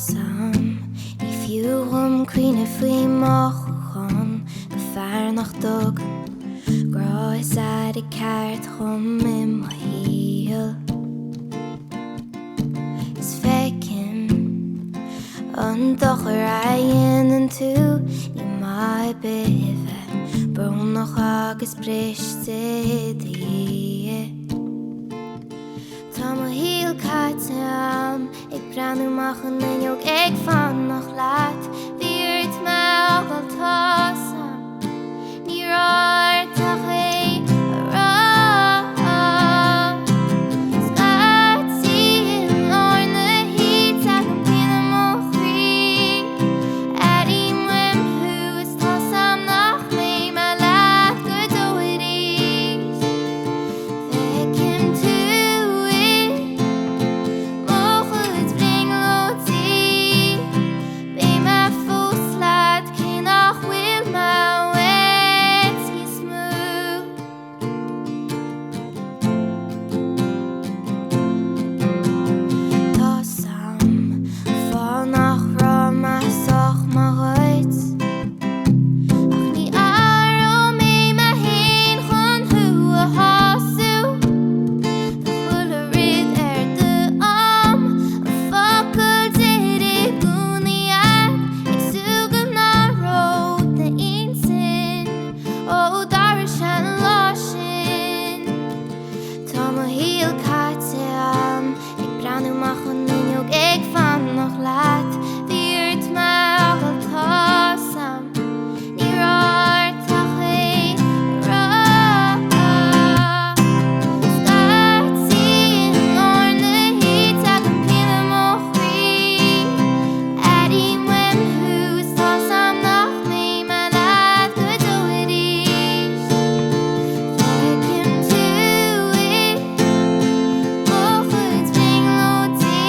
's a'm, ní fiú dhom caoineadh faoi mhothúcháin do fear nach dtugann grá is aire ceart dhom i mo shaol. Is feicim an dochar a dhéanann tú, ní maith ar bith a bheith brónach agus briste i do dhiaidh. Tá mo shaol caite a'm ag breathnú amach an fhuinneog ag fanacht leat. Bhí ort mé a fhágáil tá 's a'm. Ní raibh ort ach é a rá. Scaití i lár na hoíche tagann pian i mo chroí. Airím uaim thú is tá 's a'm nach mbeidh mé leat go deo arís. Feicim tú i mo chuid brionglóidí. Beidh mé fós leat cé nach bhfuil mé uait níos mó. Tá 's a'm fáth nach raibh mé sách maith dhuit. Ach ní athróidh mé mé féin chun thú a shású. Tá chuile rud ar d'am, an focal deiridh i gcónaí a'd, ag súil go n-athródh d'intinn ó d'athraigh sé an lá sin. Tá mo shaol caite a'm ag breathnú amach an fhuinneog ag fanacht leat. Bhí ort mé a fhágáil tá 's a'm. Ní raibh ort ach é a rá. Scaití i lár na hoíche tagann pian i mo chroí. Airím uaim thú is tá 's a'm nach mbeidh mé leat go deo arís. Feicim tú i mo chuid brionglóidí.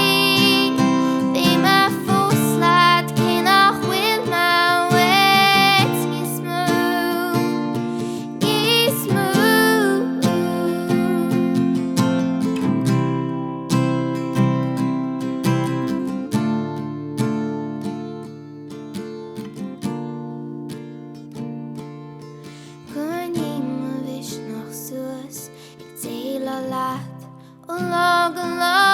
Beidh mé fós leat cé nach bhfuil mé uait níos mó. Níos mó. Coinním mo mhisneach suas ag déileáil leat ó lá go lá.